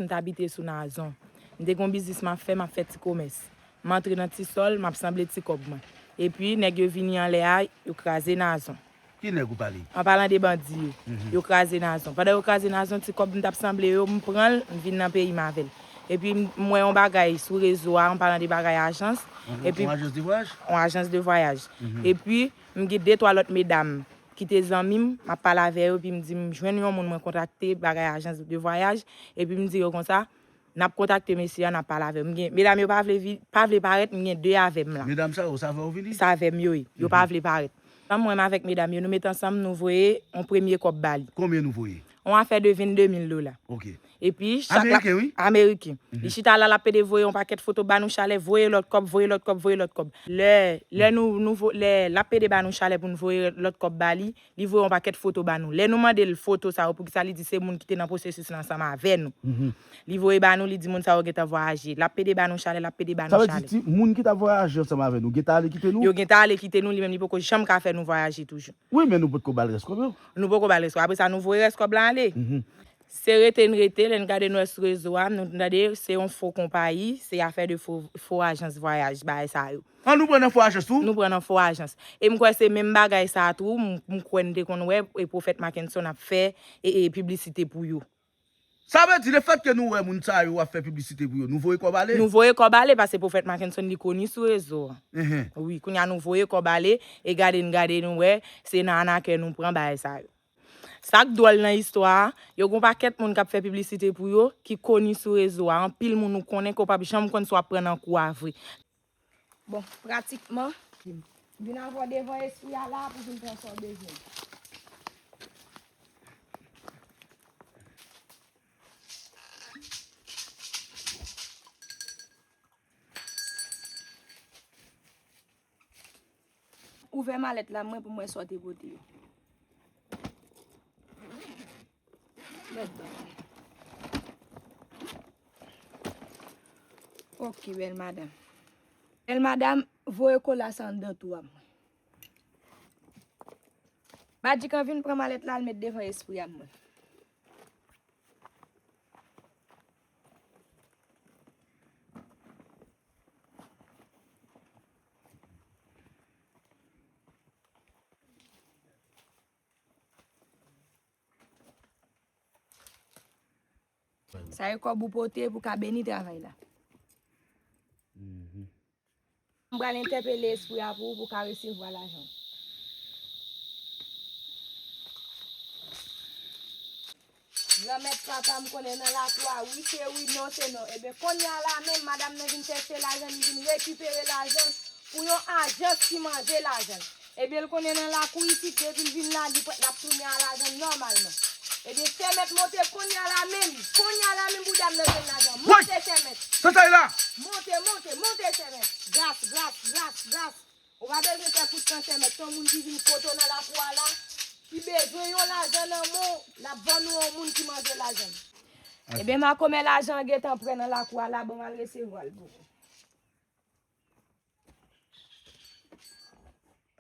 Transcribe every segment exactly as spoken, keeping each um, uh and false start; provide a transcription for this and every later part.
M t abite sou Nazon. M te gen yon biznis m ap fè, m ap fè ti komès. M antre nan ti sòl, m ap sanble ti kòb mwen. Epi, nèg yo vini anlè a, yo kraze Nazon. Ki nèg ou pale? An palan de bandi yo. Mhm. Yo kraze Nazon. Pandan yo kraze Nazon, ti kòb m t ap sanble yo, m pran l, m vin nan peyi m avè l. Epi, m, m wè yon bagay sou rezo a, an palan de bagay ajans. Mhm. Epi, yon ajans de vwayaj? Yon ajans de vwayaj. Mhm. Epi, m gen de twa lòt medam ki te zanmi m, m ap pale avè yo, epi m di m jwenn yon moun mwen kontakte bagay ajans de vwayaj, epi m di yo konsa, n ap kontakte mesye a, n ap pale avè yo. M gen, medam yo pa vle vi-, pa vle parèt, m gen de avè m la. Medam sa yo, sa avè w vini? Sa avè m yo ye. Yo pa vle parèt. Ansanm, mwen avèk medam yo, nou met ansanm, nou voye yon premye kòb ba li. Konbyen nou voye? Yon afè de vennde mil dola. Ok. Epi, chak la, ameriken, wi. Ameriken. Mhm. Li chita la, l ap pede voye yon pakèt foto ba nou chalè, voye lòt kòb, voye lòt kòb, voye lòt kòb. Lè, lè nou, nou vo-, lè l ap pede ba nou chalè pou n voye lòt kòb ba li, li voye yon pakèt foto ba nou. Lè nou mande l foto sa yo, poukisa li di se moun ki te nan pwosesis la ansanm avè nou. Mhm. Li voye ba nou, li di moun sa yo gentan vwayaje. L ap pede ba nou chalè, l ap pede ba nou chalè. Sa vle di ti moun ki t ap vwayaje ansanm avè nou, gentan ale kite nou? Yo gentan ale kite nou, li menm li poko janm ka fè nou vwayaje toujou. Wi, men nou potko ba l rès kòb yo. Nou poko ba l rès kòb. Apre sa, nou voye rès kòb la ale. Mhm. Se rete n rete, lè n gade nou wè sou rezo a, nou tande se yon fo konpayi, se afè de fo, fo ajans vwayaj, bagay sa yo. An, nou pran nan fo ajans tou? Nou pran nan fo ajans. E m kwè se menm bagay sa a tou, m, m kwè n te konn wè, e Pwofèt Mackenson ap fè, e, e, piblisite pou yo. Sa vle di, lefètke nou wè moun sa yo ap fè piblisite pou yo, nou voye kòb ale? Nou voye kòb ale, paske Pwofèt Mackenson li koni sou rezo a. Mhm. Wi, kounye a nou voye kòb ale, e gade n gade nou wè, se nan anakè nou pran bagay sa yo. Sa k dwòl nan istwa a, yo gon pakèt moun k ap fè piblisite pou yo, ki koni sou rezo a. Anpil moun ou konnen ke w p ap janm konn si w ap pran nan kou a vre. Bon, pratikman, vin avè w devan espri a la pou vin pran sa w bezwen. Ouvè malèt la, mwen, pou m wè sa w te pote yo. Mèt bò. Ok, bèl madanm. Bèl madanm, voye kola sa anndan twou a mwen. Badjikan vin pran malèt la, al met devan espri a mwen. Sa e kòb ou pote pou ka beni travay la. Mhm. M pral entèpele espri a pou ou, pou w ka resevwa lajan. Granmèt papa m konnen nan lakou a, wi se wi, non se non. Ebyen, kounye a la menm, madanm nan vin chèche lajan, li vin rekipere lajan pou yon ajans ki manje lajan. Ebyen, l konnen nan lakou isit, depi l vin la, li pwè-, l ap tounen a lajan nòmalman. Ebyen, sèmèt monte kounye a la menm, kounye a la menm pou dam nan jwenn lajan. Woy! Monte sèmèt. Sa sa ye la? Monte, monte, monte sèmèt. Gras, gras, gras, gras. Ou pa bezwen fè kout kanchè, mèt. Se yon moun ki vin kote w nan lakou a la, ki bezwen yon lajan nan men w, l ap vann ou yon moun ki manje lajan l. Ebyen, makomè, lajan an gentan prè nan lakou a la, ban m al resevwa l pou ou.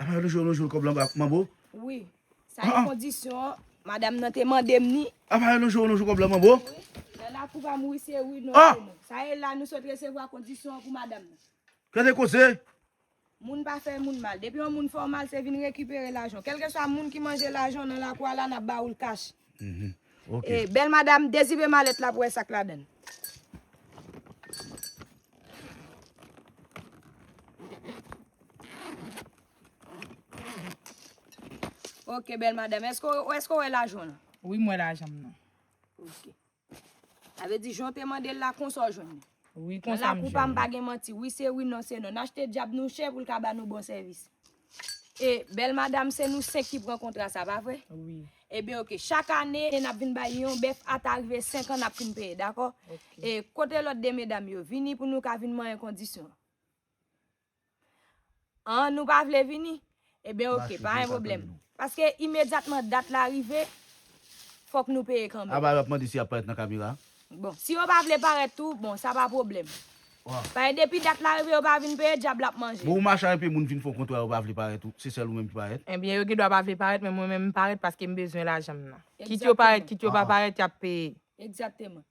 Apa yo lonje w lonje w kòb lan ba manbo? Wi. Sa e kondisyon an, madanm nan te mande m ni. Apa yo lonje w lonje w kòb lan manbo? Wi. Nan lakou pa m, wi se wi, non se non. Sa e la nou sot resevwa kondisyon an pou madanm nan. Gade koze! Moun pa fè moun mal. Depi yon moun fè w mal, se vin rekipere lajan w. Kèlkeswa moun ki manje lajan w nan lakou a la, n ap ba ou l kach. Mhm. Ok. E, bèl madanm, dezipe malèt la pou wè sa k ladan l. Ok, bèl madanm, èske w, èske w wè lajan w lan? Wi, m wè lajan m nan. Ok. Sa vle di, jan w te mande l la, konsa w jwenn li. Wi, konsa m jwenn li. Nan lakou pa m, pa gen manti. Wi se wi, non se non. N achte dyab nou chè pou l ka ba nou bon sèvis. E, bèl madanm, se nou senk ki pran kontra sa, pa vre? Wi. Ebyen, ok. Chak ane, n ap vin bay yon bèf, ata rive senk an, n ap fin peye, dakò? Ok. E, kote lòt de medam yo? Vini pou nou ka vin manyen kondisyon. An, nou pa vle vini? Ebyen, ok, pa gen pwoblèm. Paske imedyatman dat la rive, fòk nou peye kanmenm. Aba, yo ap mande si y ap parèt nan kamera. Bon, si yo pa vle parèt tou, bon, sa pa pwoblèm. Paske depi dat la rive, yo pa vin peye, dyab la ap manje. Bon, ou mache a enpe moun vin fè w kontra, yo pa vle parèt tou. Se sèl ou menm ki parèt? Ebyen, yo gendwa pa vle parèt, men mwen menm m parèt paske m bezwen lajan m nan. Kit yo parèt, kit yo pa parèt, y ap peye. Egzakteman.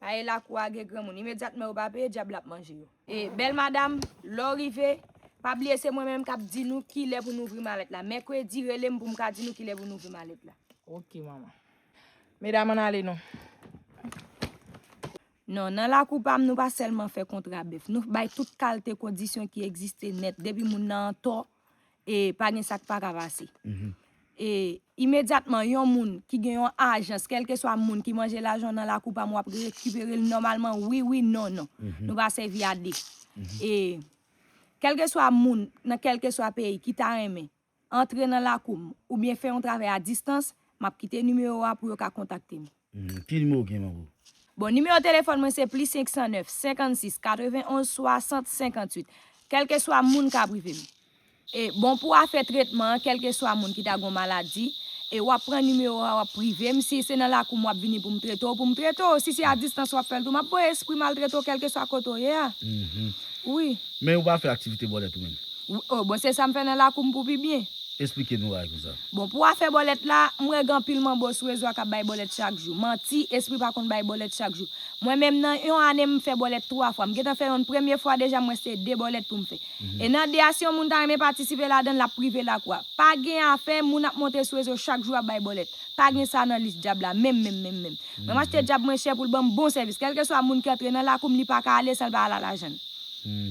Aye lakou a gen granmoun. Imedyatman yo pa peye, dyab la ap manje yo. E bèl madam, lè w rive, pa bliye se mwen menm k ap di nou kilè pou nou ouvri malèt la. Mèkredi, rele m pou m ka di nou kilè pou nou ouvri malèt la. Ok, manman. Medam, ann ale non. Non, nan lakou pa m, nou pa sèlman fè kontra bèf. Nou bay tout kalte kondisyon ki egziste nèt. Depi moun nan an tò, e pa gen sa k pa ka pase. E imedyatman, yon moun ki gen yon ajans, kèlkeswa moun ki manje lajan nan lakou pa m, w ap rekipere l nòmalman, wi, wi, non, non. Nou pa sèvi a de. E kèlkeswa moun, nan kèlkeswa peyi, ki ta renmen antre nan lakou m oubyen fè yon travay a distans, m ap kite nimewo a pou yo ka kontakte m. Ki nimewo ki gen pou? Bon, nimewo telefòn mwen se plis senk san nèf, senkannsis, katrevenonz, swasant, senkannwit. Kèlkeswa moun ka prive m. E bon, pou afè tretman an, kèlkeswa moun ki ta gen yon maladi, e w ap pran nimewo a, w ap prive m. Si se nan lakou m w ap vini pou m trete w, pou m trete w. Si se a distans w ap fè l tou, m ap voye espri maltrete w kèlkeswa kote w ye a. Wi. Men ou pa fè aktivite bòlèt ou menm? Oh, bon, se sa m fè nan lakou m pou pi byen. Esplike nou bagay konsa. Bon, pou afè bòlèt la, m wè gen anpil manbo sou rezo a k ap bay bòlèt chak jou. Manti, espri pa konn bay bòlèt chak jou. Mwen menm nan yon ane m fè bòlèt twa fwa. M gentan fè yonn premye fwa deja, m wè se de bòlèt pou m fè. E nan de a, si yon moun ta renmen patisipe ladan l, l ap prive lakou a. Pa gen afè, moun ap monte sou rezo chak jou ap bay bòlèt. Pa gen sa nan lis dyab la, menm, menm, menm, menm. Mwen m achte dyab mwen chè pou l ban m bon sèvis. Kèlkeswa moun ki antre nan lakou m, li pa ka ale san l pa al a lajan l.